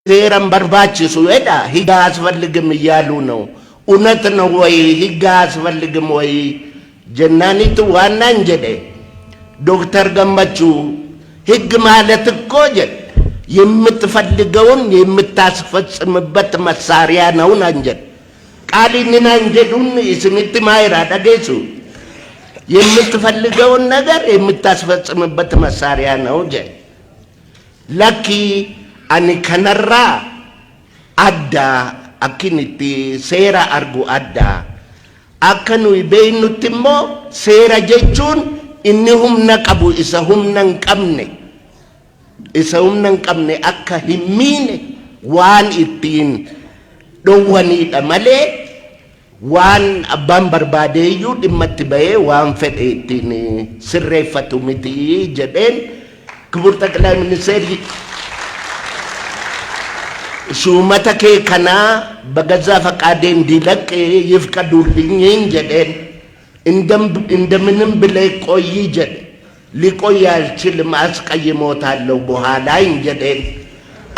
Seera hin barbaachisu jedha ህግ አያስፈልግም እያሉ ነው። እውነት ነው ወይ ህግ አያስፈልግም ወይ jennaanitu waannan jedhe Doktar Gammachuu ህግ ማለት እኮ jedhe የምትፈልገውን የምታስፈጽምበት መሳሪያ ነው naan jedhe. Qaaliin naan jedhuun isinitti maayira dhageessu የምትፈልገውን ነገር የምታስፈጽምበት መሳሪያ ነው jedhe. Lakki ani kanarraa adda akkin itti seera argu adda. Akka nuyi beeynutti immoo seera jechuun inni humna qabu isa humna hin qabne isa humna hin qabne akka hin miine waan ittiin dhowwaniidha malee waan abbaan barbaadeeyyuu dhimma itti bahee waan fedhe ittiin sirreeffatu miti jedheen. ክቡር ጠቅላይ ሚኒስትር ሹመተ kee kanaa በገዛ ፈቃዴ እንዲለቅ ይፍቀዱልኝ jedheen. እንደምንም ብለህ ቆይ jedhe. ሊቆይ አልችልም አስቀይሞታለሁ በኋላ jedheen.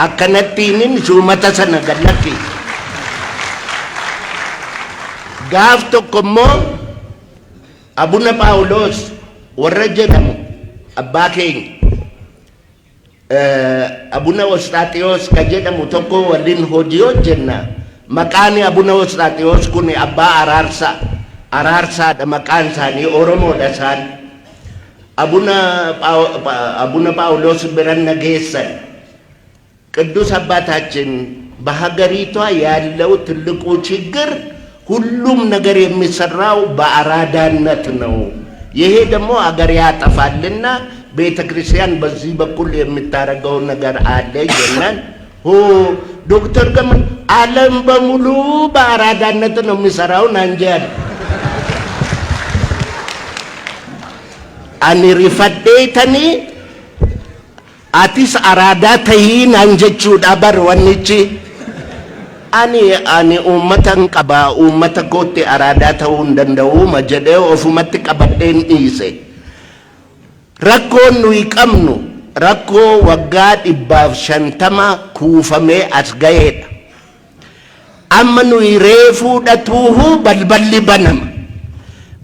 Akkanattiinin shuumata sana gallakki. Gaaf tokko immoo Abuna Phaawulos warra jedhamu abbaa keenya Abuna Osxaaxiyoos ka jedhamu tokko waliin hojii hojjenna. Maqaan Abuna Osxaaxiyoos kun abbaa araarsaa araarsaadha maqaan isaanii Oromoodha isaan. Abuna Phaawulos biran na geessan. ቅዱስ አባታችን በሀገሪቷ ያለው ትልቁ ችግር ሁሉም ነገር የሚሰራው በአራዳነት ነው። ይሄ ደግሞ አገር ያጠፋልና ቤተ ክርስቲያን በዚህ በኩል የምታደርገው ነገር አለ jennaan ሆ ዶክተር ገመን ዓለም በሙሉ በአራዳነት ነው የሚሰራው naan jedhe. Ani rifadheetanii atis araadaa tahii naan jechuudha bar wannichi. Ani uummatan qaba uummata kootti araadaa ta'uu hin danda'uuma jedhee ofumatti qabadheen dhiise. Rakkoon nuyi qabnu rakkoo waggaa 150 kuufamee as ga'eedha. Amma nuyi reefuu dhatuuhu balballi banama.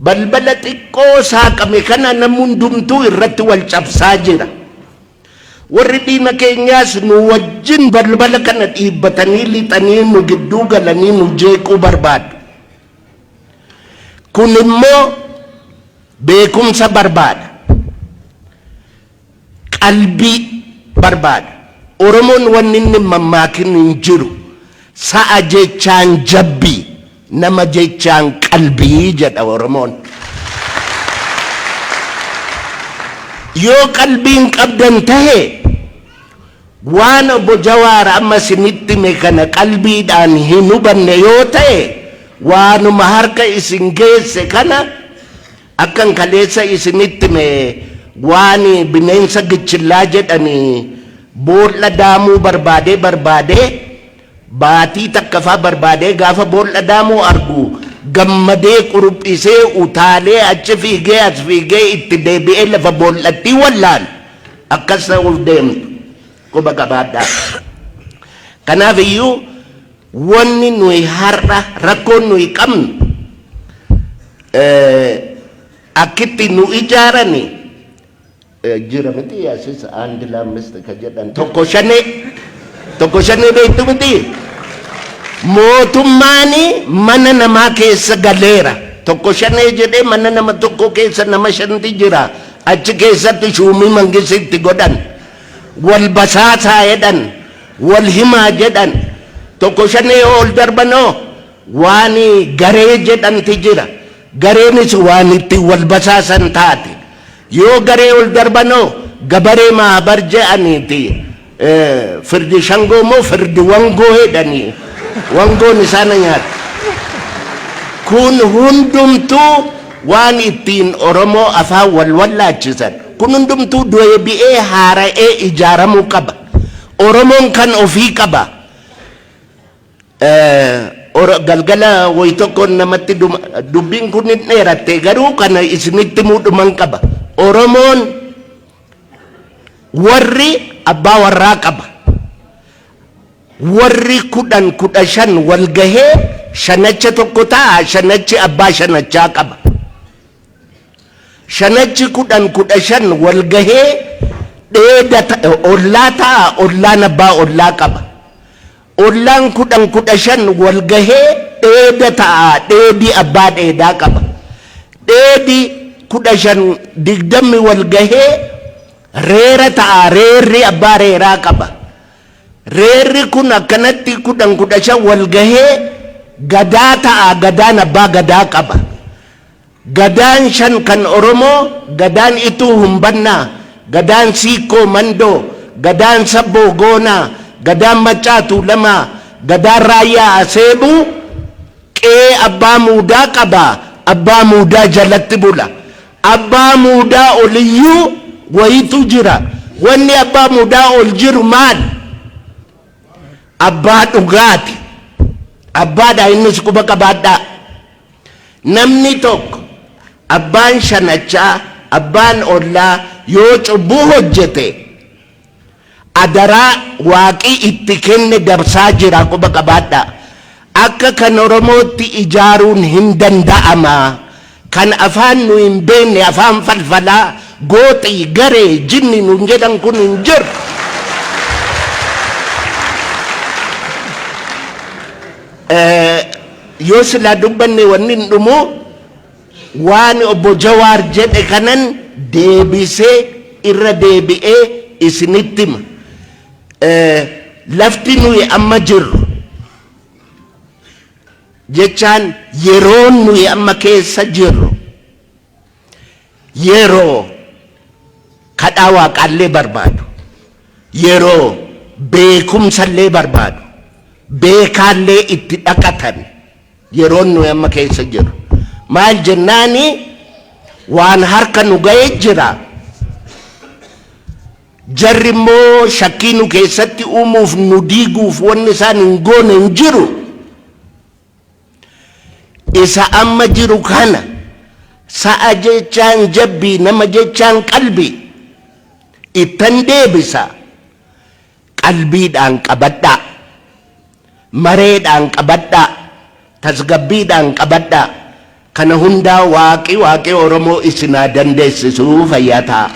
Balbala xiqqoo saaqame kana namni hundumtuu irratti wal cabsaa jira. Warri diina keenyaas nu wajjin balbala kana dhiibbatanii lixanii nu gidduu galanii nu jeequu barbaadu. Kun immoo beekumsa barbaada. Qalbii barbaada. Oromoon wanni inni mammaakin hin jiru. Sa'a jechaan jabbii nama jechaan qalbii jedha Oromoon. Yoo qalbiin qabdan tahe waan obbo Jawaar amma isinitti hime kana qalbiidhaan hin hubanne yoo ta'e waanuma harka isin geesse kana akkan kaleessa isinitti hime waan bineensa gichillaa jedhanii boolla daamuu barbaadee barbaadee baatii takkafaa barbaadee gaafa boolla daamuu argu gammadee quruphisee utaalee achi fiigee as fiigee itti deebi'ee lafa boollattii wallaan akkas ta'uuf deemtu quba qabaadhaa. Kanaaf iyyuu wanni nuyi har'a rakkoon nuyi qabnu akkitti nu ijaarani jira miti asis አንድ ለአምስት ka jedhan tokko shanee tokko shanee beektu miti mootummaan mana namaa keessa galeera tokko shanee jedhee mana nama tokko keessa nama shanti jira achi keessatti shuumii mangisitti godhan wal basaasaa jedhan wal himaa jedhan tokko shanee ol darbanoo waan garee jedhanti jira gareenis waan itti wal basaasan taate yoo garee ol darbanoo gabaree maabar je'aniiti firdi shangoo moo firdi wangoo jedhanii wangoon isaana nyaata. Kun hundumtuu waan ittiin Oromoo afaan wal wallaachisan. Kun hundumtuu deebi'ee haara'ee ijaaramuu qaba. Oromoon kan ofii qaba. Galgala wayi tokkoon namatti dubbiin kun hin dheeratte garuu kana isinitti muudhuman qaba. Oromoon warri abbaa warraa qaba. Warri 10 15 wal gahee shanacha tokko ta'a, shanachi abbaa shanachaa qaba. Shanachi 10 15 wal gahee dheeda ollaa ta'a, ollaan abbaa ollaa qaba. Ollaan 10 15 wal gahee dheeda ta'a, dheedi abbaa dheedaa qaba. Dheedi 15 20 wal gahee reera ta'a, reerri abbaa reeraa qaba. Reerri kun akkanatti 10 15 wal gahee gadaa ta'a, gadaan abbaa gadaa qaba. Gadaan 5 kan Oromoo, gadaan Ituu Humbannaa, gadaan Siikkoo Mandoo, gadaan Sabboo Goonaa, gadaan Maccaa Tuulamaa, gadaan Raayyaa Aseebuu qe'ee abbaa muudaa qaba, abbaa muudaa jalatti bula. Abbaa muudaa oliyyuu wayitu jira. Wanni abbaa muudaa ol jiru maal? Abbaa dhugaati. Abbaadha innis quba qabaadhaa. Namni tokko, abbaan shanachaa, abbaan ollaa yoo cubbuu hojjete adaraa waaqi itti kenne dabsaa jira quba qabaadhaa. Akka kan Oromootti ijaaruun hin danda'ama. Kan afaan nu hin beekne afaan falfalaa, gooxii, garee, jinni nuun jedhan kun hin jiru. Yoo silaa dubbanne wanni hin dhumu, waan obbo Jawaar jedhe kanan deebisee irra deebi'ee isinitti hima. Lafti nuyi amma jirru jechaan yeroon nuyi amma keessa jirru yeroo kadhaa waaqaallee barbaadu, yeroo beekumsallee barbaadu, beekaallee itti dhaqatan yeroon nuyi amma keessa jirru. Maal jennaani waan harka nu ga'e jira. Jarri immoo shakkii nu keessatti uumuuf nu diiguuf wanni isaan hin goone hin jiru. Isa amma jiru kana sa'a jechaan jabbii nama jechaan qalbii ittan deebisa qalbiidhaan qabadhaa. Mareedhaan qabadhaa. Tasgabbiidhaan qabadhaa. Kana hundaa waaqi waaqi Oromoo isin haa dandeessisu fayyaa ta'a.